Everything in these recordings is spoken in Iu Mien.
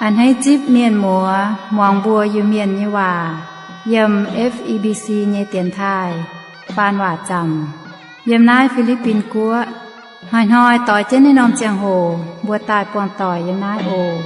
A'hneiv zipv mienh muoz muangx mbuo Iu-Mienh nyei waac yiem F E B C nyei dienx taaih faan waac zaamc yiem naaiv Fi^li^bin Guoqv. Hnoi-hnoi doix jienv naaiv norm ziangh hoc mbuo daaih buangh doic yiem naaiv oc.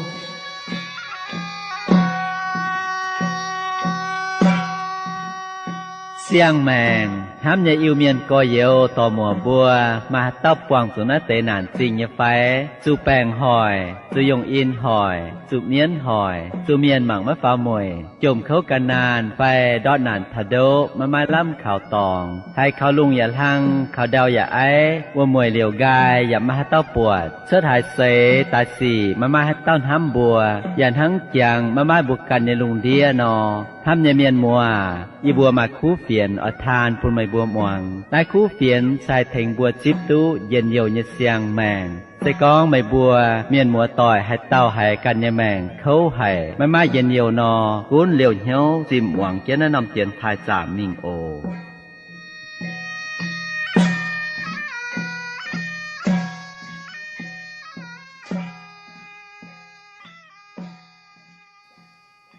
Siang-maengc hnamv nyei Iu-Mienh gorx-youz dorc-muoc mbuo, maaih haaix dauh buangh zuqc naaiv deix naanc zingh nyei fai? Zuqc baengc hoic, zuqc yongh in hoic, zuqc mienv hoic, zuqc mienh mangc maiv faaux mueic, jomc kouv gan naanh fai ndortv naanc taux ndoqv maiv maaih lamh kaux dorngx, haiz kaux lungh yaac hlang, kaux ndau yaac aiv, wuom-mueic liouc nqaai yaac maiv maaih haaix dauh buatc, cuotv haaix seix daaih sic maiv maaih haaix dauh hnamv mbuo, yaac hnangv jangx maiv maaih mbuo ganh nyei lungh ndiev nor. Hnamv nyei mienh muoz, yie mbuo maaih kuv fienx oix taan bun meih mbuo muangx. Naaiv kuv fienx se haih tengx mbuo zipv duqv njien-youh nyei siang-maengc. Se gorngv meih mbuo mienh muoz doic haaix dauh haiz ganh nyei maengc kouv haic, maiv maaih njien-youh nor, gunv liouh hnyouv zimh muangx jienv naaiv norm dienx taaih zaamc mingh oc.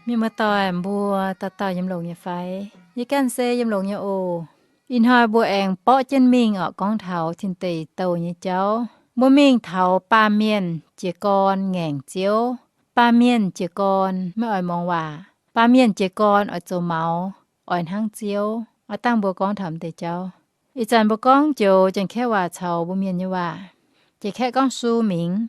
Mienh muoz doic mbuo dauh dauh yiem longx nyei fai? Yie ganh se yiem longx nyei oc. Ih hnoi mbuo aengx borqv jienv mingh orqc, gorngv taux tin deic douh nyei jauv. Mbuo mingh taux baamh mienh jiez gorn ngaengc Ziouv. Baamh mienh jiez gorn maiv oix muangx waac. Baamh mienh jiez gorn oix zoux maux, oix hnangv Ziouv. Oix dangh mbuo gorngv taux m'deix jauv. Ih zanc mbuo gorngv joux Janx-Kaeqv waac caux mbuo Mienh nyei waac, Janx-Kaeqv gorngv su mingx.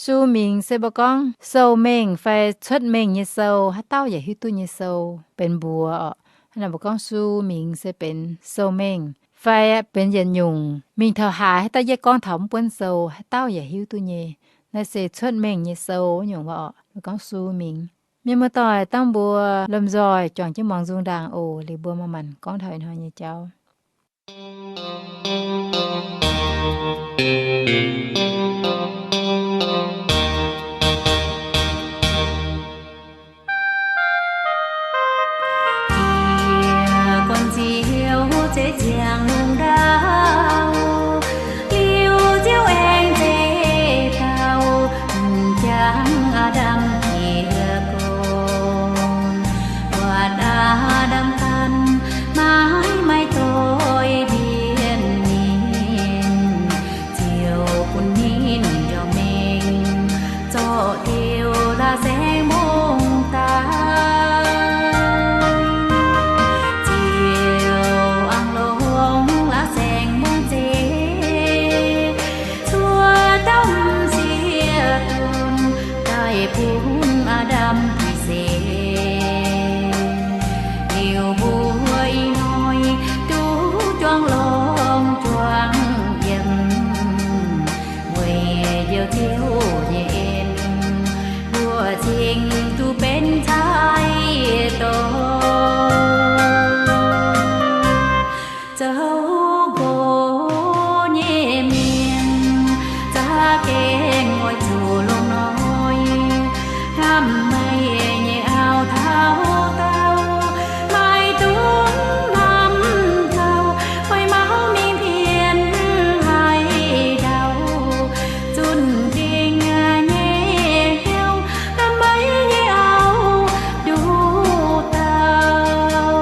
Su mingx se mbuo gorngv sou-mengh fai cuotv mengh nyei sou, haaix dauh yaac hiuv duqv nyei sou, benx mbuox orqc. Hnangv naaic mbuo gorngv su mingx se benx sou-mengh fai benx yietc nyungc mingh taux haaix, haaix dauh yietv gorngv taux mv buonv sou, haaix dauh yaac hiuv duqv nyei. Naaiv se cuotv mengh nyei sou nyungc orqc, mbuo gorngv su mingx. Mienh muoz-doic, dangh mbuo lomh nzoih juangc jienv muangx nzung ndaangc oc. Liuz mbuo maaih maanc gorngv taux ih hnoi nyei jauv. Jiez gorn Ziouv zeiv ziangx lungh ndau, liuz Ziouv aengx zeiv dauh m'jangc Aa^ndam jiez gorn. Buatc Aa^ndam ganh maiv maaih doix-ndiev ninh, Ziouv bun ninh njormh mengh zorqv diuh la'saeng mbong daaih. Ziouv aengx longc la'saeng mbong zeiv cuotv dauh m'sieqv donx daaih bun Aa^ndam duqv seix. Liuz mbuo ih hnoi duqv juangc longx juangc yiem, weic njoux Ziouv nyei en, mbuo cingx duqv benx cai-dorn. Zoux nqox nyei mienh za'gengh oix zuqc longx hnoi, hnamv meih nyei auv taux daauh, maiv dungx hnamv gauh, fai mauv mingh pienx haaix dauh. Zunh dingh nyei hnyouv hnamv meih nyei auv nduqc dauh.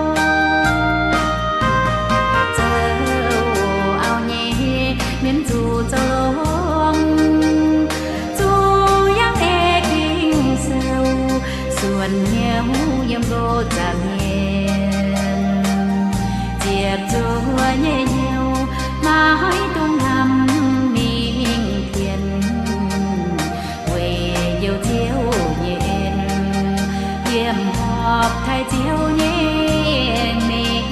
Zoux auv nyei mienh zuqc zoux longx, zuqc yangh ei Ging-Sou, suonc hnyouv yiem nqox zaangc mienh. Ziepc zuoqv nyei hnyouv maiv dungx hnamv mingh pienx, weic njoux Ziouv nyei en, liemh horpc taaih Ziouv nyei mengh.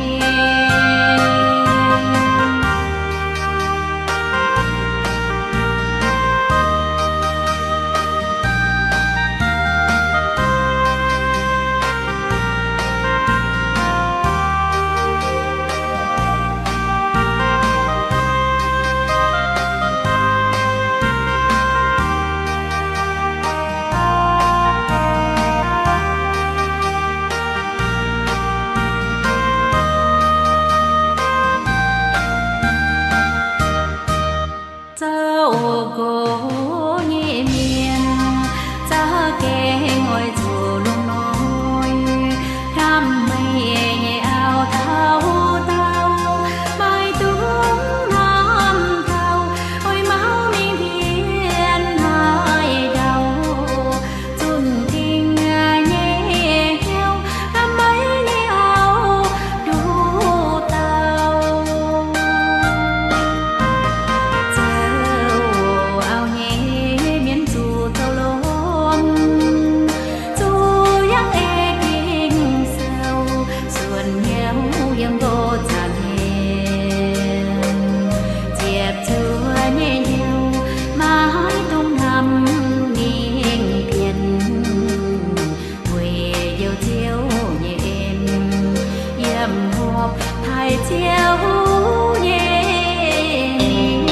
Ziouv nyei mienh.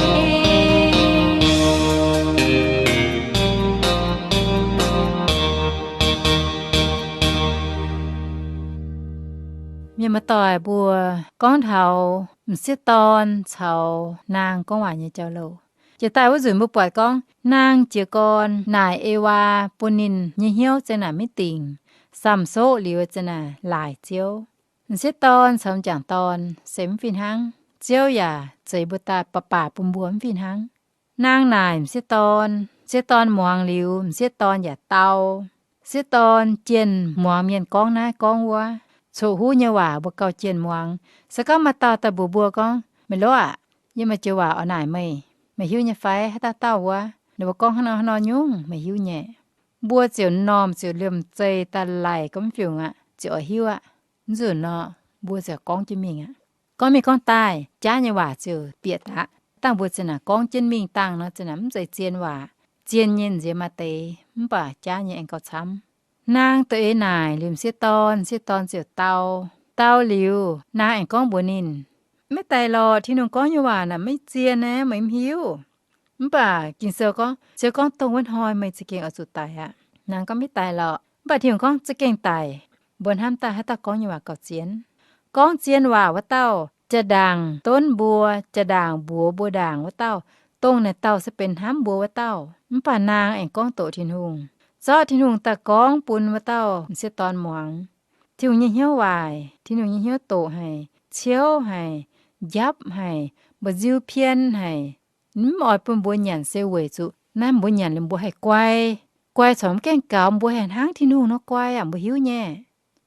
Mienh muoz-doic mbuo, gorngv taux m'sieqv dorn caux naang gorngv waac nyei jauv-louc. Jiex daaih wuov nzunc mbuo buatc gorngv naang jiez gorn naaic Ewaa bun ninh nyei hnyouv za'gengh naaic maiv dingc, samh soqv liuz za'gengh naaic laaic Ziouv. M'sieqv dorn caux m'jangc dorn se mv fih hnangv. Ziouv yaac zeix mbuo daaih baac baac bun mbuo mv fih hnangv. Naang naaic m'sieqv dorn, m'sieqv dorn muangx liuz, m'sieqv dorn yaac dau. M'sieqv dorn jienh muangx mienh gorngv naaiv gorngv wuov, coqv-huv nyei waac mbuo gauh jienh muangx. Se gorngv maaih dauh daaih mbuox mbuo gorngv, Meih lorqc aac, yie maaih joux waac oix naaic meih, meih hiuv nyei fai? Haaix dauh dauh wuov, ninh mbuo gorngv hnangv nor hnangv nor nyungc, meih hiuv nyei? Mbuo ziouc m'normh ziouc liemh zeih daaih laic gorngv mv fiungc aqv, ziouc oix hiuv aqv. Mv nzunc nor, mbuo ziouc gorngv jienv mingh aqv. Gorngv mingh gorngv daaih, jaav nyei waac ziouc bieqc daqv. Dangh mbuo za'gengh naaic gorngv jienv mingh dangh nor, za'gengh naaic mv zeiz zien waac. Zien nyei nziex maaih deix, mv baac jaav nyei aengx gauh camv. Naang da'eix naaic liuz m'sieqv dorn, m'sieqv dorn ziouc dau. Dau liuz, naang aengx gorngv mbuox ninh, Maiv daic lorqc. Tin-Hungh gorngv nyei waac naaic maiv zien aqv, meih mv hiuv. Mv baac Ging-Sou gorngv, Ziouv gorngv, Dongh wuov hnoi meih za'gengh oix zuqc daic aqv. Naang gorngv, Maiv daic lorqc. Mv baac Tin-Hungh gorngv, Za'gengh daic. Mbuo hnamv daaih haaix dauh gorngv nyei waac gauh zien. Gorngv zien waac wuov dauh, jaa-ndaangc donv mbuo, jaa-ndaangc mbuox mbuo ndaangc wuov dauh, dongh naaic dauh se benx hnamv mbuo wuov dauh. Mv baac naang aengx gorngv doqc Tin-Hungh. Zorqv Tin-Hungh daaih gorngv bun wuov dauh m'sieqv dorn muangx. Tin-Hungh nyei hnyouv waaic, Tin-Hungh nyei hnyouv doqc haic, ciouv haic, njapv haic, mba'nziu pien haic. Mv oix bun mbuo nyanc se weic zuqc naaiv mbuo nyanc liuz mbuo haih guai. Guai corc mv gaengh gaux, mbuo haih hnangv Tin-Hungh nor guai aqv. Mbuo hiuv nyei.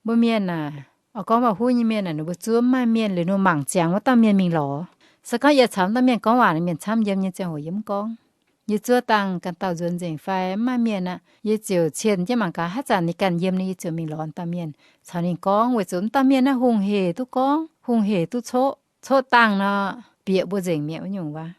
Mbuo mienh aac, oix gorngv waac-huv nyei mienh aac, ninh mbuo zuov mv maaih mienh liuz ninh mbuo mangc ziangx wuov dauh mienh mingh lorz. Se gorngv yie caux wuov dauh mienh gorngv waac, mienh camv yiem nyei ziangh hoc yie mv gorngv. Yie zuov dangh ganh dauh nzuonx nzengc fai mv maaih mienh aqv, yie ziouc cien jienv mangc gaax haaix zanc ninh ganh yiem nor, yie ziouc mingh lorz dauh mienh caux ninh gorngv, weic zuqc wuov dauh mienh naaiv hungh hec duqv gorngv, hungh hec duqv coqv. Coqv dangh nor, bieqc mbuo nzengc mi'aqv wuov nyungc waac.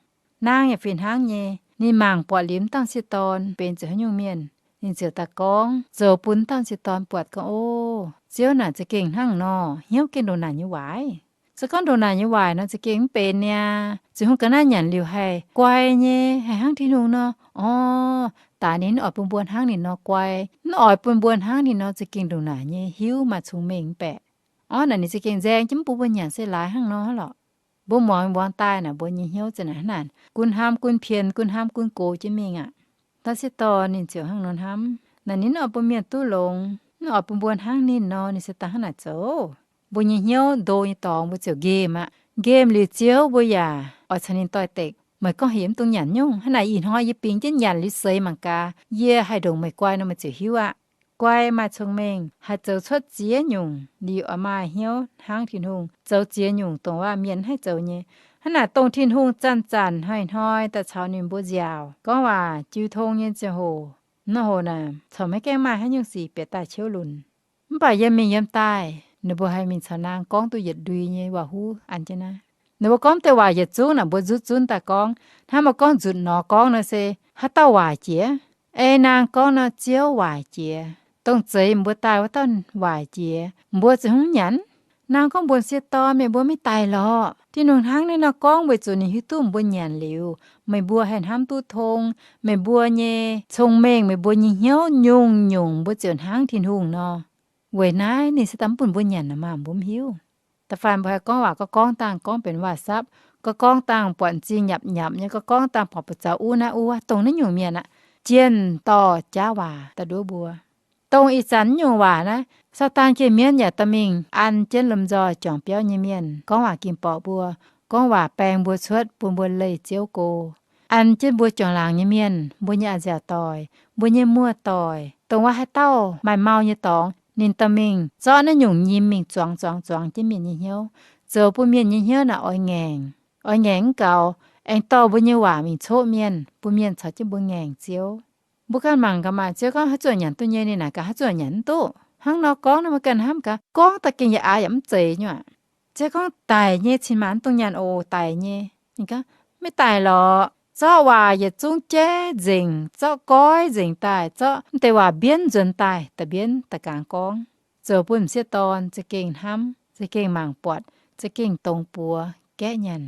Naang yaac fih hnangv nyei, ninh mangc buatc liuz wuov dauh m'sieqv dorn benx zuqc haaix nyungc mienh, ninh ziouc daaih gorngv zoux bun wuov dauh m'sieqv dorn buatc gorngv, O, Ziouv naaic za'gengh hnangv nor, hnyouv gengh ndongc naaic nyei waaic. Se gorngv ndongc naaic nyei waaic nor, za'gengh mv benx niaa. Ziouv hungh ga'naaiv nyanc liuz haih guai nyei, haih hnangv Tin-Hungh nor. Orv, daaix ninh mv oix bun mbuo hnangv ninh nor guai, mv oix bun mbuo hnangv ninh nor za'gengh ndongc naaic nyei hiuv maaih cong-mengh mv baeqc. Orv naaic ninh za'gengh nzaeng jienv mv bun mbuo nyanc se laaix hnangv nor hlorqc. Mbuo muangx muangx daaih naaic, mbuo nyei hnyouv za'naaic hnangv naaic, gunv hnamv gunv pien, gunv hnamv gunv gox jienv mingh aqv. Dauh m'sieqv dorn ninh ziouc hnangv nor hnamv, naaic ninh mv oix bun mienh duqv longx, mv oix bun mbuo hnangv ninh nor, ninh se daaih hnangv naaic zoux. Mbuo nyei hnyouv ndo nyei dorngx mbuo ziouc nqemh aqv. Nqemh liuz Ziouv mbuo yaac oix caux ninh doix-dekc. Meih gorngv hec mv dungx nyanc nyungc. Hnangv naaic ih hnoi yie bingx jienv nyanc liuz seix mangc gaax, yie haih ndongc meih guai nor meih ziouc hiuv aqv. Guai maaih cong-mengh, haih zoux cuotv ziex nyungc liuz oix maaih hnyouv hnangv Tin-Hungh, zoux ziex nyungc dongh waac mienh mv haih zoux nyei. Hnangv naaic dongh Tin-Hungh zanc-zanc hnoi-hnoi daaih caux ninh mbuo nziaauc gorngv waac jiu tong nyei ziangh hoc, nor hoc naaic corc maiv gaengh maaih haaix nyungc sic bieqc daaih ciouv lunc. Mv baac yiem mingh yiem daaih ninh mbuo haih mingh caux naang gorngv duqv yietc ndui nyei waac-huv an jienv naaiv. Ninh mbuo gorngv deix waac yietc zungv naaic mbuo nzutv zunv daaih gorngv. Hnangv mbuo gorngv nzutc nor gorngv nor se haaix dauh waaic jiex? Ei naang gorngv nor, Ziouv waaic jiex. Dongh zeix mbuo daaih wuov dauh waaic jiex, mbuo ziouc hmz nyanc. Naang gorngv mbuox m'sieqv dorn, Meih mbuo maiv daic lorqc. Tin-Hungh hnangv naaiv nor gorngv weic zuqc ninh hiuv duqv mbuo nyanc liuz, meih mbuo haih hnamv duqv tong. Meih mbuo nyei cong-mengh, meih mbuo nyei hnyouv nyungc-nyungc mbuo ziouc hnangv Tin-Hungh nor. Weic naaiv ninh se daaih mv bun mbuo nyanc nor maah, mbuo mv hiuv. Da'faanh mbuo haih gorngv waac, gorngv gorngv dangh gorngv benx waac-sapv, gorngv gorngv dangh buatc m'zing nyapc nyapc nyei, gorngv gorngv dangh buatc buoz-zaux uv naaiv uv, dongh naaiv nyungc mienh aqv, jienh dorh jaav waac daaih nduov mbuo. Dongh ih zanc naaiv nyungc waac naaiv, Saadaan geh mienv yaac dorh mingh an jienv lomh nzoih juangc biauv nyei mienh gorngv waac ging borqc mbuo, gorngv waac baeng mbuo cuotv bun mbuo leih Ziouv go. An jienv mbuo juangc laangc nyei mienh, mbuo nyei a'nziaauc doic, mbuo nyei muoz-doic, dongh wuov haaix dauh maaih mau nyei dorngx, ninh dorh mingh zorqv naaiv nyungc nyim mingh zuangx zuangx zuangx jienv mienh nyei hnyouv, zoux bun mienh nyei hnyouv naaic oix ngaengc. Oix ngaengc mv gaux, aengx dorh mbuo nyei waac mingh coqv mienh, bun mienh caux jienv mbuo ngaengc Ziouv. Mbuo ganh mangc gaax maah, Ziouv gorngv haaix zanc nyanc duqv nyei, ninh naaic gaax haaix zanc nyanc mv duqv. Hnangv nor gorngv nor, mbuo ganh hnamv gaax, gorngv daaih gengh yaac aax yaac mv zeiz nyei aqv. Ziouv gorngv daic nyei cin-maanc mv dungx nyanc oc, daic nyei. Ninh gorngv, Maiv daic lorqc. Zorqv waac yietc zungv jaiv nzengc, zorqv goiv nzengc daaih, zorqv m'deix waac mbienv nzuonx daaih, da'mbienv da'gaangx gorngv, zoux bun m'sieqv dorn za'gengh hnamv, za'gengh mangc buatc, za'gengh dongz buoz gaeqv nyanc,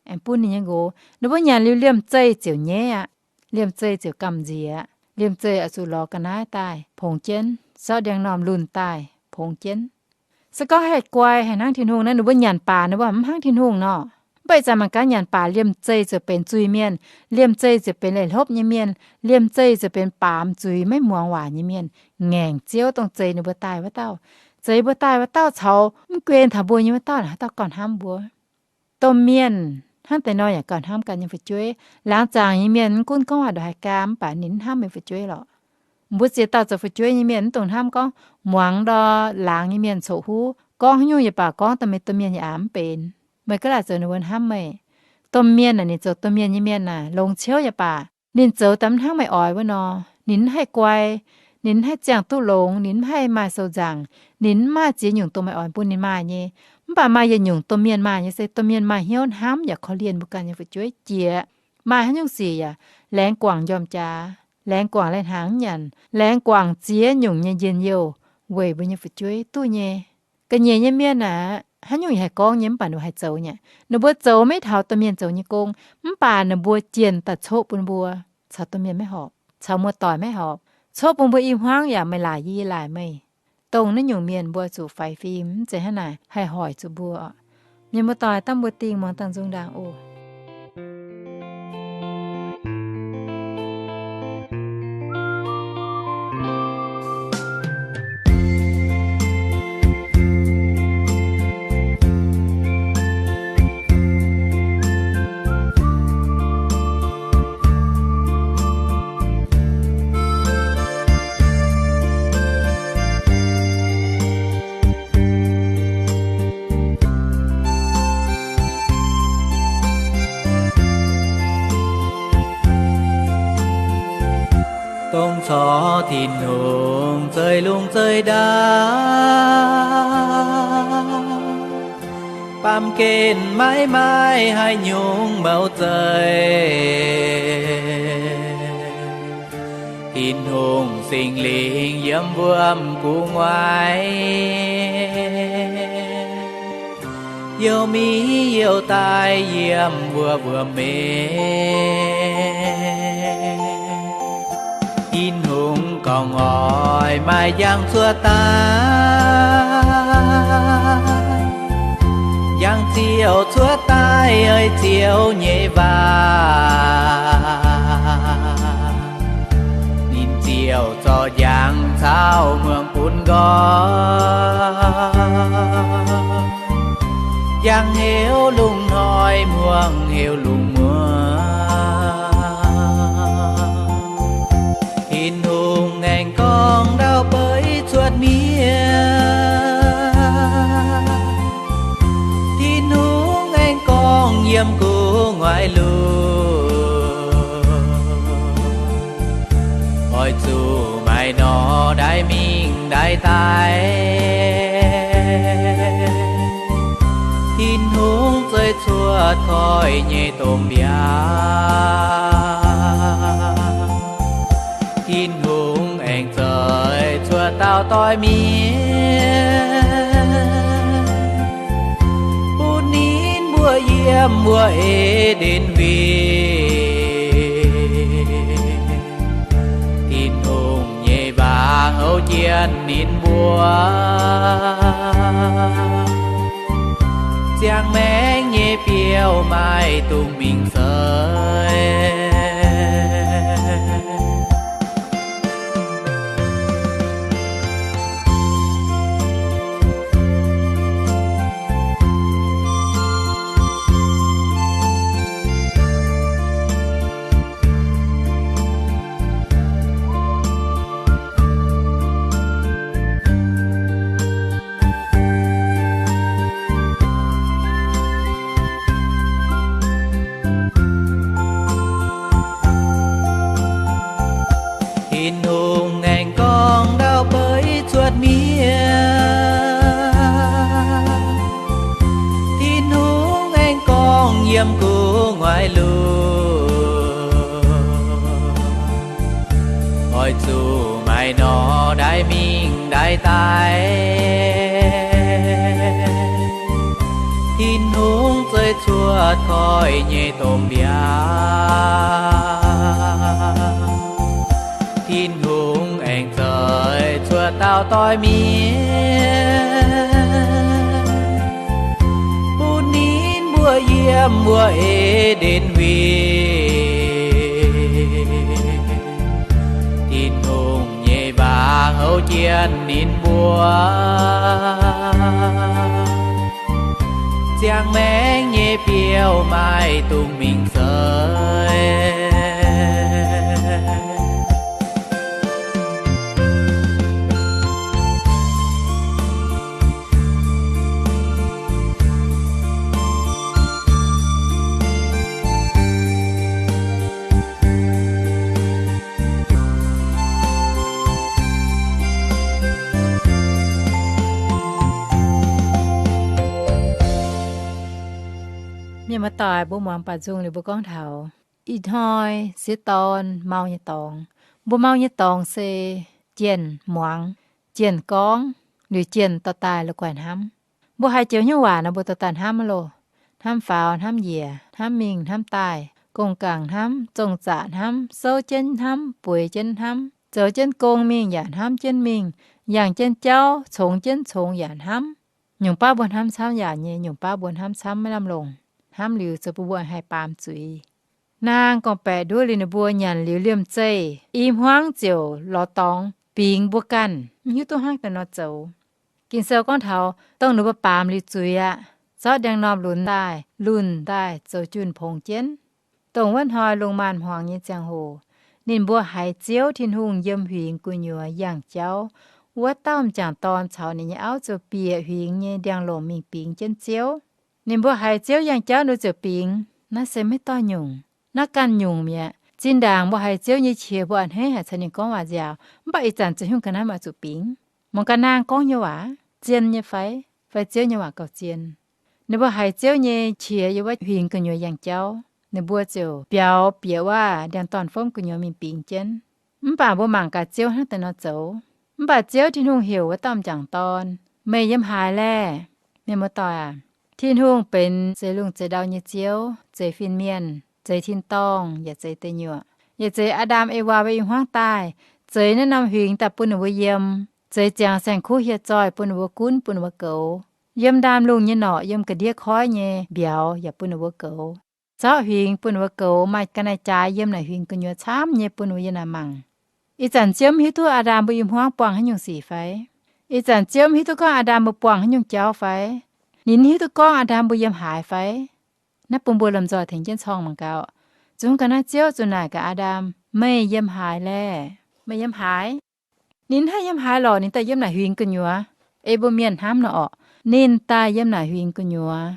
aengx bun ninh nyei nqox. Ninh mbuo nyanc liuz liemh zeih ziouc nyeiv aqv. Liemh zeih ziouc gamh nziex aqv. Liemh zeih oix zuqc lorz ga'naaiv daaih pongx jienv, zorqv ndiangx-normh lunh daaih pongx jienv. Se gorngv haih guai, haih hnangv Tin-Hungh naaiv, ninh mbuo nyanc baac ninh mbuo mv hnangv Tin-Hungh nor. Mv baac ih zanc mangc gaax nyanc baac liemh zeih ziouc benx zuiz-mienh, liemh zeih ziouc benx leih hlopv nyei mienh, liemh zeih ziouc benx baamz zuiz maiv muangx waac nyei mienh, ngaengc Ziouv dongh zeix ninh mbuo daaih wuov dauh. Zeix mbuo daaih wuov dauh caux mv guen taux mbuo nyei wuov dauh naaic, haaix dauh gauh hnamv mbuo? Domh mienh hnangv deix nor yaac gauh hnamv ganh nyei fu'jueiv. Laangz zaangc nyei mienh mv gunv gorngv waac ndongc haaix gaam, mv baac ninh mv hnamv meih fu'jueiv lorqc. Mbuo ziex dauh zoux fu'jueiv nyei mienh mv dungx hnamv gorngv muangx ndor laangz nyei mienh coqv huv, gorngv haaix nyungc yaac baac gorngv daaih meih domh mienh yaac aav mv benx. Meih gaav laaic zoux ninh mbuo hnamv meih. Domh mienh naaic, ninh zoux domh mienh nyei mienh naaic, longx ciouv yaac baac ninh zoux daaih mv hnangv meih oix wuov nor. Ninh mv haih guai, ninh mv haih ziangh duqv longx, ninh mv haih maaih sou nzaangc, ninh mv maaih ziex nyungc dongh meih oix bun ninh maaih nyei. Mv baac maaih yietc nyungc domh mienh maaih nyei se domh mienh maaih hnyouv hnamv yaac korv-lienh mbuo ganh nyei fu'jueiv jiex. Maaih haaix nyungc sic yaac laengz guangc njormh jaax, laengz guangc lai-hnaangx nyanc, laengz guangc ziex nyungc nyei njien-youh weic mbuo nyei fu'jueiv duqv nyei. Ga'nyiec nyei mienh aeqv, haaix nyungc yaac haih gorngv nyei, mv baac ninh mbuo haih zoux nyei. Ninh mbuo zoux maiv taux domh mienh zoux nyei gong, mv baac ninh mbuo jienh daaih coqv bun mbuo caux domh mienh maiv horpc, caux muoz-doic maiv horpc, coqv bun mbuo i hmuangv yaac meih laaic yie, yie laaic meih. Dongh naaiv nyungc mienh mbuo zuqc faix fim, mv zeiz hnangv naaic haih hoic zuqc mbuo. Mienh muoz-doic, dangh mbuo dingh muangx dangh nzung ndaangc oc. Dongh corc Tin-Hungh zeiv-lungh zeiv-ndau, baamh gen maiv maaih haaix nyungc mouc zeiv. Tin-Hungh Singx Lingh yiem wuom gu'nguaaic, youh mi youh daaih yiem wuov wuom-meix. Tin-Hungh gorngv oix maaih njang cuotv daaih, njang ziouc cuotv daaih ei Ziouv nyei waac. Ninh ziouc zorc njang caux muangx bun nqoi, njang heuc lungh hnoi, muangx heuc lungh muoz. Tin-Hungh aengx gorngv ndau-beiv cuotv miev. Tin-Hungh aengx gorngv yiem gu'nguaaic lungh, oix zuqc maaih norm ndaix mingh ndaix daaih. Tin-Hungh zeiv cuotv koiv nyei domh mbiaauc. Tin-Hungh aengx zeiv cuotv dauh doix miev, bun ninh mbuo yiem wuov E^nden Huingx. Tin-Hungh nyei waac houv jienv ninh mbuo, ziangh maengc nyei biouv maiv dungx mingh seix. Tin-Hungh aengx gorngv ndau-beiv cuotv miev. Tin-Hungh aengx gorngv yiem gu'nguaaic lungh, oix zuqc maaih norm ndaix mingh ndaix daaih. koiv nyei domh mbiaangx. Tin-Hungh aengx zoix cuotv dauh doix mienh, bun ninh mbuo yiem wuov E^nden Huingx. Tin-Hungh nyei waac houv jienv ninh mbuo, ziangh maengc nyei biouv maaih dungz mingh seix. Mienh muoz-doic, mbuo muangx baac nzung liuz mbuo gorngv taux ih hnoi sieqv dorn mau nyei dorngx. Mbuo mau nyei dorngx se jienh muangx, jienh gorngv, liuz jienh dorh daaih la'guaih hnamv. Mbuo haiz joux hnyouv waac nor, mbuo dorh daaih hnamv loh. Hnamv faaux, hnamv njiec, hnamv mingh, hnamv daaih, gong-gaengc hnamv, zong-zaqc hnamv, souv jienv hnamv, bueix jienv hnamv, zoux jienv gong mingh yaac hnamv jienv mingh, yangh jienv jauv, congx jienv congx yaac hnamv. Nyungc baav mbuo hnamv camv yaac nyei, nyungc baav mbuo hnamv camv maiv lamh longc. Hnamv liuz zoux bun mbuo haih baamz zuiz. Naang gorngv-baeqc nduov liuz ninh mbuo nyanc liuz liemh zeih, i hmuangv ziouc lorz dorngx bingx mbuo ganh, mv hiuv duqv hnangv daaih nor zoux. Ging-Sou gorngv taux dongh ninh mbuo baamz liuz zuiz aqv, zorqv ndiangx-normh lunx daaih, lunx daaih zoux junh pongx jienv. Dongh wuov hnoi lungh maanz-hmuangx nyei ziangh hoc, ninh mbuo haiz Ziouv Tin-Hungh yiem huingx gu'nyuoz yangh jauv. Wuov dauh m'jangc dorn caux ninh nyei auv ziouc bieqc huingx nyei ndiangx-lomc mingh bingx jienv Ziouv. Ninh mbuo haiz Ziouv yangh jauv nor ziouc bingx. Naaiv se maiv doix nyungc. Naaiv ganh nyungc mi'aqv. Zinh ndaangc mbuo haiz Ziouv nyei qiex, mbuo a'hneiv haic caux ninh gorngv waac nziaauc, mv baac ih zanc zoux haaix nyungc ga'naaiv maiv zuqc bingx. Mangc gaax naang gorngv nyei waac zien nyei fai? Fai Ziouv nyei waac gauh zien? Ninh mbuo haiz Ziouv nyei qiex yiem wuov huingx gu'nyuoz yangh jauv, ninh mbuo ziouc biaux bieqc wuov ndiangx-dorn-fomv gu'nyuoz mingh bingx jienv. Mv baac mbuo mangc gaax Ziouv hnangv daaih nor zoux. Mv baac Ziouv Tin-Hungh heuc wuov dauh m'jangc dorn, Meih yiem haaix laeh? Mienh muoz-doic aac, Tin-Hungh benx zeix lungh zeix ndau nyei Ziouv, zeix fin-mienh, zeix tin-dorngh, yaac zeix deic nyuoqc, yaac zeix Aa^ndam, Ewaa mbuo i hmuangv daaih, zeix naaiv norm huingx daaih bun ninh mbuo yiem, zeix ziangx saeng-kuv hieh zoih bun ninh mbuo gunv, bun ninh mbuo goux, yiem ndaamv-lungh nyei norqc, yiem ga'ndiev koiv nyei mbiauz yaac bun ninh mbuo goux, zorqv huingx bun ninh mbuo goux, maaih ga'naaiv-jaaix yiem naaic huingx gu'nyuoz camv nyei bun ninh mbuo yiem naaic mangc. Ih zanc Ziouv mv hiuv duqv Aa^ndam mbuo i hmuangv buangh haaix nyungc sic fai? Ih zanc Ziouv mv hiuv duqv gorngv Aa^ndam mbuo buangh haaix nyungc jauv fai? Ninh hiuv duqv gorngv Aa^ndam mbuo yiem haaix fai? Naaiv bun mbuo lomh nzoih tengx jienv corng mangc gaax. Zuqc hungh ga'naaiv Ziouv zuqc naaic gaax Aa^ndam, Meih yiem haaix laeh? Meih yiem haaix? Ninh haih yiem haaix lorqc? Ninh daaih yiem naaic huingx gu'nyuoz. Ei mbuo mienh hnamv nor orqc, ninh daaih yiem naaic huingx gu'nyuoz.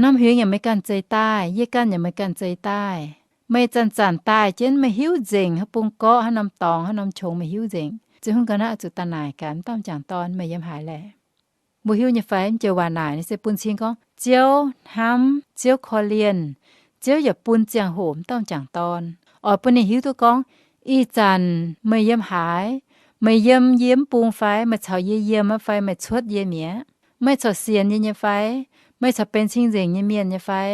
Norm huingx yaac meih ganh zeix daaih, yie ganh yaac meih ganh zeix daaih. Meih zanc-zanc daaih jienv, meih hiuv nzengc haaix bung gorqv, haaix norm dorngx, haaix norm qongx meih hiuv nzengc. Zuqc hungh ga'naaiv zuqc daaih naaic gaax, M'dauh m'jangc dorn, meih yiem haaix laeh? Mbuo hiuv nyei fai? Mv joux waac naaic se bun cing gorngv Ziouv hnamv, Ziouv korv-lienh, Ziouv yaac bun ziangh hoc m'dauh m'jangc dorn, oix bun ninh hiuv duqv gorngv, ih zanc meih yiem haaix? Meih yiem yie mv bung fai? Meih caux yie yiem aqv fai meih cuotv yie mi'aqv? Meih corc sienx yie nyei fai? Meih corc benx cing-nzengc nyei mienh nyei fai?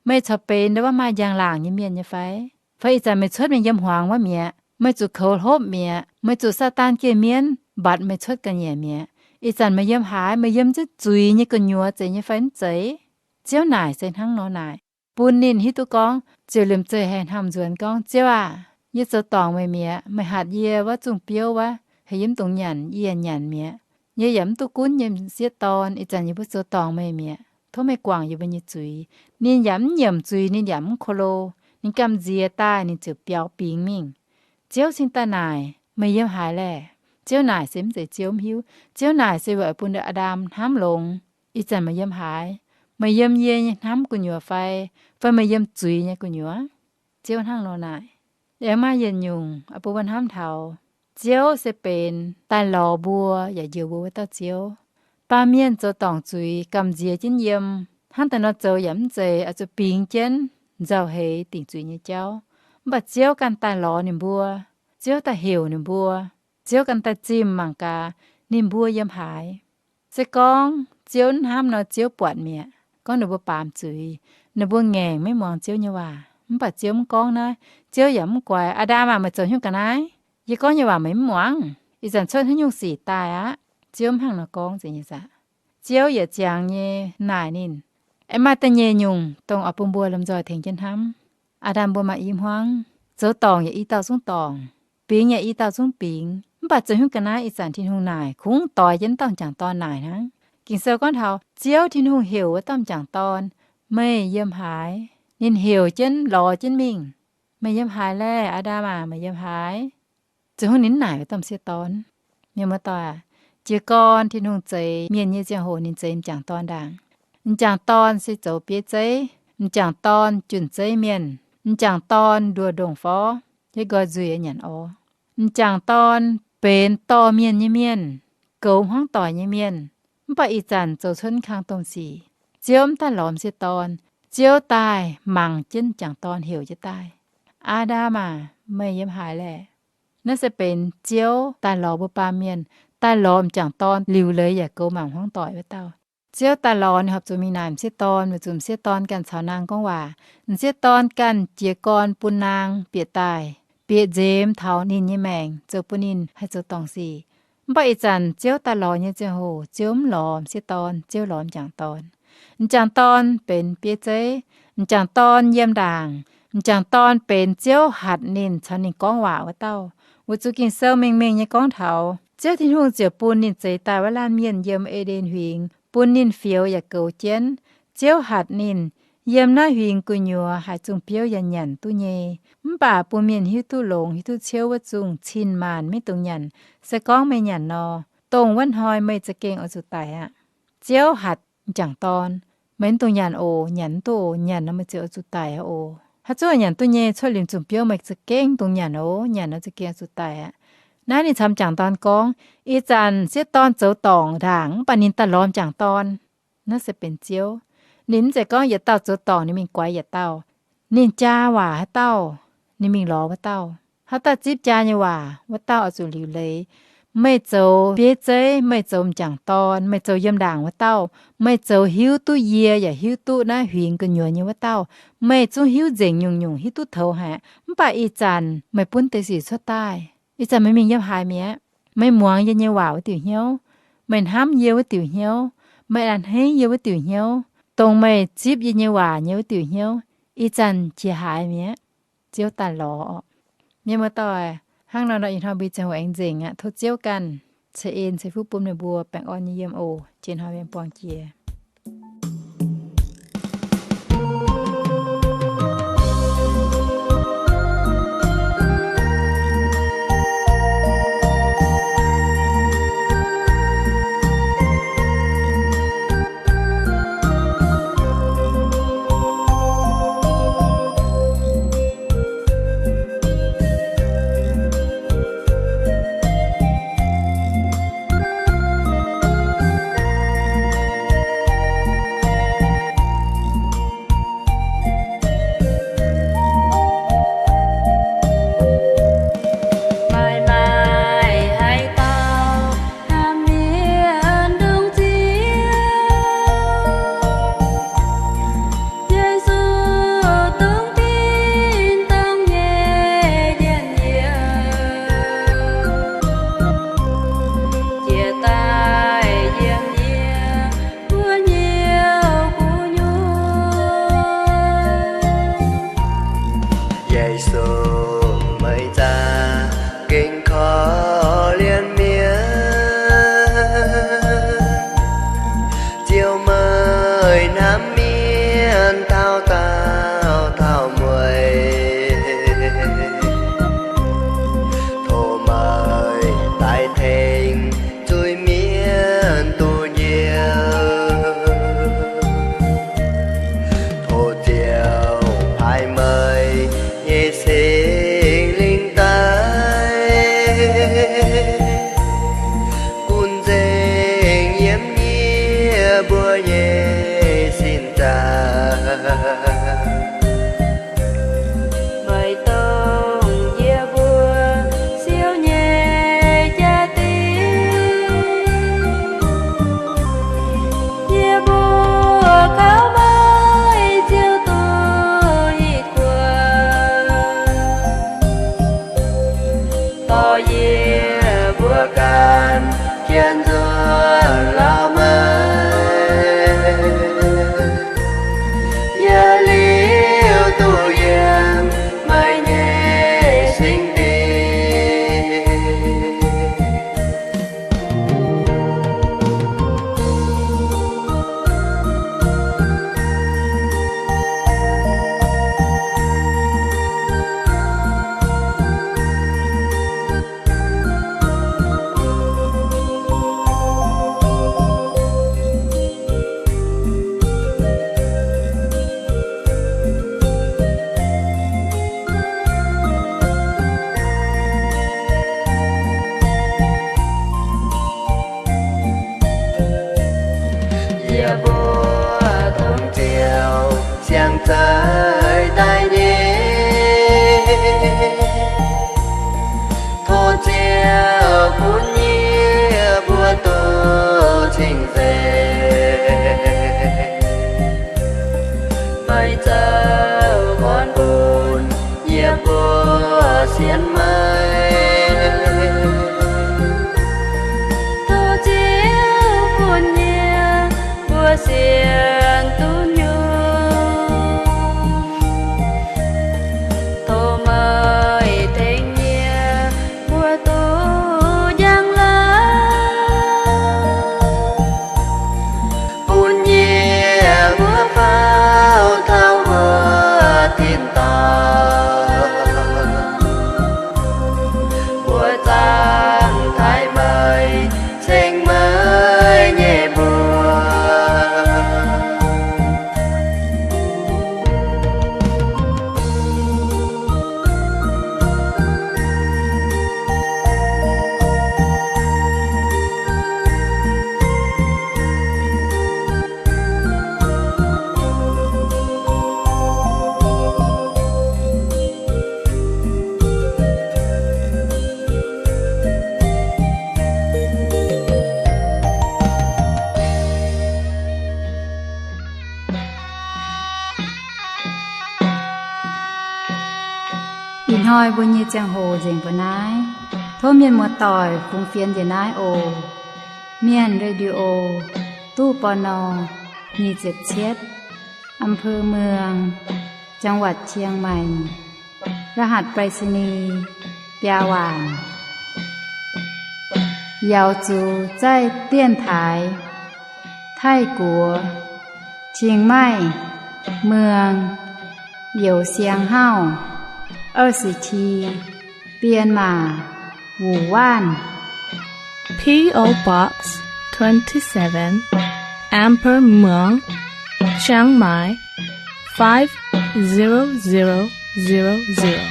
Meih corc benx ndau wuov maaih njang-laangc nyei mienh nyei fai? Fai ih zanc meih cuotv mingh yiem hmuangx wuov mi'aqv? Meih zuqc koux hlopv mi'aqv? Meih zuqc Saadaan geh mienv mbatc meih cuotv ga'nyiec mi'aqv? Ih zanc meih yiem haaix? Meih yiem zieqv zuiz nyei gu'nyuoz zeiz nyei fai mv zeiz? Ziouv naaic se hnangv nor naaic, bun ninh hiuv duqv gorngv, ziouc liemh zeih haih hnamv nzuonx gorngv, Ziouv aah! Yie zoux dorngc meih mi'aqv. Meih hatc yie wuov zungh biouv wuov, heuc yie mv dungx nyanc, yie yaac nyanc mi'aqv. Yie yaac mv duqv gunv yie m'sieqv dorn. Ih zanc yie mbuo zoux dorngc meih mi'aqv. Tov meih guangc yie mbuo nyei zuiz. Ninh yaac mv nyiemc zuiz, ninh yaac mv ko lo. Ninh gamh nziex daaih, ninh ziouc biaux bingx mingh. Ziouv cingx daaih naaic, Meih yiem haaix laeh? Ziouv naaic se mv zeiz Ziouv mv hiuv. Ziouv naaic se weic bun Aa^ndam hnamv longx. Ih zanc meih yiem haaix? Meih yiem yie nyei hnamv gu'nyuoz fai? Fai meih yiem zuiz nyei gu'nyuoz? Ziouv hnangv nor naaic. Aengx maaih yietc nyungc bun mbuo hnamv taux, Ziouv se benx daaih lorz mbuo yaac njoux mbuo wuov dauh Ziouv. Baamh mienh zoux dorngc zuiz, gamh nziex jienv yiem, hnangv daaih nor zoux yaac mv zeiz, oix zuqc bingx jienv nzauh heix dingc zuiz nyei jauv. Mv baac Ziouv ganh daaih lorz ninh mbuo. Ziouv daaih heuc ninh mbuo. Ziouv ganh daaih zimh mangc gaax ninh mbuo yiem haaix. Se gorngv Ziouv mv hnamv nor, Ziouv buatc mi'aqv. gorngv ninh mbuo baamz zuiz, ninh mbuo ngaengc maiv muangx Ziouv nyei waac. Mv baac Ziouv mv gorngv naaiv. Ziouv yaac mv guaix, Aa^ndam aac, meih zoux nyungc ga'naaiv? Yie gorngv nyei waac meih mv muangx. Ih zanc cuotv haaix nyungc sic daaih aqv. Ziouv mv hnangv nor gorngv nzengc nyei saah? Ziouv yietc ziangx nyei naaic ninh. Aengx maaih da'nyeic nyungc dongh oix bun mbuo lomh nzoih tengx jienv hnamv. Aa^ndam mbuo maaih i hmuangv, zoux dorngc yaac i dauh zungv dorngc, bingx yaac i dauh zungv bingx. Mv baac zoux haaix nyungc ga'naaiv ih zanc Tin-Hungh naaic kungx doix jienv dauh m'jangc dorn naaic hnangv. Ging-Sou gorngv taux Ziouv Tin-Hungh heuc wuov dauh m'jangc dorn, Meih yiem haaix? Ninh heuc jienv lorz jienv mingh, Meih yiem haaix laeh, Aa^ndam aac? Meih yiem haaix? Ziouv Tin-Hungh ninh mv naaic wuov dauh m'sieqv dorn. Mienh muoz-doic aac, jiez gorn Tin-Hungh zeix mienh nyei ziangh hoc ninh zeix m'jangc dorn ndaangc. M'jangc dorn se zoux bieiv zeiv. M'jangc dorn junh zeiv mienh. M'jangc dorn nduoh ndongh forv, hietv nqoi nzuih nyanc orv. M'jangc dorn benx dorh mienh nyei mienh, goux hmuangv doic nyei mienh. Mv baac ih zanc zoux cuotv kang domh sic, Ziouv mv daaih lorz m'sieqv dorn. Ziouv daaih mangc jienv m'jangc dorn heuc jienv daaih, Aa^ndam aac, meih yiem haaix laeh? Naaiv se benx Ziouv daaih lorz mbuo baamh mienh, daaih lorz m'jangc dorn liuc leiz yaac goux mangc hmuangv doic wuov dauh. Ziouv daaih lorz ninh horpc zuqc mingh naaic m'sieqv dorn, weic zuqc m'sieqv dorn ganh caux naang gorngv waac. M'sieqv dorn ganh jiez gorn bun naang bieqc daaih, bieqc nzemx taux ninh nyei maengc, zoux bun ninh haih zoux dorngc sic. Mv baac ih zanc Ziouv daaih lorz nyei ziangh hoc, Ziouv mv lorz m'sieqv dorn, Ziouv lorz m'jangc dorn. M'jangc dorn benx bieiv zeiv. M'jangc dorn yiem ndaangc. M'jangc dorn benx Ziouv hatc ninh caux ninh gorngv waac wuov dauh. Weic zuqc Ging-Sou mengh mengh nyei gorngv taux Ziouv Tin-Hungh ziouc bun ninh zeix daaih wuov laanh mienh yiem E^nden Huingx, bun ninh fioux yaac goux jienv. Ziouv hatc ninh, yiem naaiv huingx gu'nyuoz haaix zungh biouv yaac nyanc duqv nyei. Mv baac bun mienh hiuv duqv longx hiuv duqv ciouv wuov zungh cin-maanc maiv dungx nyanc. Se gorngv meih nyanc nor, dongh wuov hnoi meih za'gengh oix zuqc daic aqv. Ziouv hatc m'jangc dorn, meih mv dungx nyanc oc. Nyanc mv duqv oc. Nyanc nor meih ziouc oix zuqc daic aqv oc. Haaix zungv nyanc duqv nyei, cuotv liuz zungh biouv meih za'gengh dungx nyanc oc. Nyanc nor za'gengh oix zuqc daic aqv. Naaiv ninh caux m'jangc dorn gorngv, ih zanc m'sieqv dorn zoux dorngc ndaangc mv baac ninh daaih lorz m'jangc dorn. Naaiv se benx Ziouv. Ninh mv zeiz gorngv yietc dauh zoux dorngc ninh mingh guaix yietc dauh. Ninh jaa waac haaix dauh, ninh mingh lorz wuov dauh. Haaix dauh zipv jaa nyei waac, wuov dauh oix zuqc liuc leiz. Meih zoux bieiv zeiv, meih zoux m'jangc dorn, meih zoux yiem ndaangc wuov dauh, meih zoux hiuv duqv yie yaac hiuv duqv naaiv huingx gu'nyuoz nyei wuov dauh, meih zungv hiuv nzengc nyungc-nyungc, hiuv duqv toux haic. Mv baac ih zanc meih bun deix sic cuotv daaih. Ih zanc meih mingh yiem haaix mi'aqv? Meih muangx yie nyei waac wuov diuc hnyouv, meih hnamv yie wuov diuc hnyouv, meih a'hneiv yie wuov diuc hnyouv, dongh meih zipv yie nyei waac nyei wuov diuc hnyouv, ih zanc qiex haaix mi'aqv? Ziouv daaih lorz orqc. Mienh muoz-doic, hnangv nor nor ih hnoi mbuo nyei ziangh hoc aengx nzengc aqv. Tov Ziouv ganh ceix en ceix fuqv bun meih mbuo baengh orn nyei yiem oc. Jiex hnoi mienh buangh jiex. Maaih maaih haaix dauh hnamv mienh ndongc Ziouv, Yesu dongh tin-dorngh nyei njien-youh, jiex daaih yiem yie mbuo nyei gu'nyuoz. Yesu, meih za'gengh korv-lienh mienh, Ziouv, meih hnamv mienh taux daauh taux mueiz. Tov meih daaih tengx zuiz-mienh duqv njoux. Tov Ziouv paaiv meih nyei Singx Lingh daaih, gunv nzengc yiem yie mbuo nyei sin zaangc. Meih dongh yie mbuo siou nyei jaa-dingh, yie mbuo kouv Mbuo dongh Ziouv siang-zeix daaih nyei. Tov Ziouv bun yie mbuo duqv cing-nzengc. Maiv zeiz gorngv bun yie mbuo sienx maiv. Tov Ziouv bun yie mbuo sienx duqv nyungc. Tov meih tengx yie mbuo duqv njang-laangc, bun yie mbuo faaux taux mbuo tin-dorngh, mbuo zaangc taaih meih, ceng meih nyei mbuox. Ih hnoi mbuo nyei ziangh hoc nzengc mbuo naaiv. Tov mienh muoz-doic fungx fienx njiec naaiv oc. Mienh Radio, ตู้ ปณ. nyic ziepc cietv, อำเภอเมือง จังหวัดเชียงใหม่ รหัสไปรษณีย์ biaa waanc. Yaux zuqc zaih 电台 Taiv-Guoqv, Chiang Mai, เมือง Youh Siang Hauv, 二十七, Bienh Maac, Wuh Waanh. P O Box twenty-seven, อำเภอเมือง Chiang Mai, five zero zero zero zero.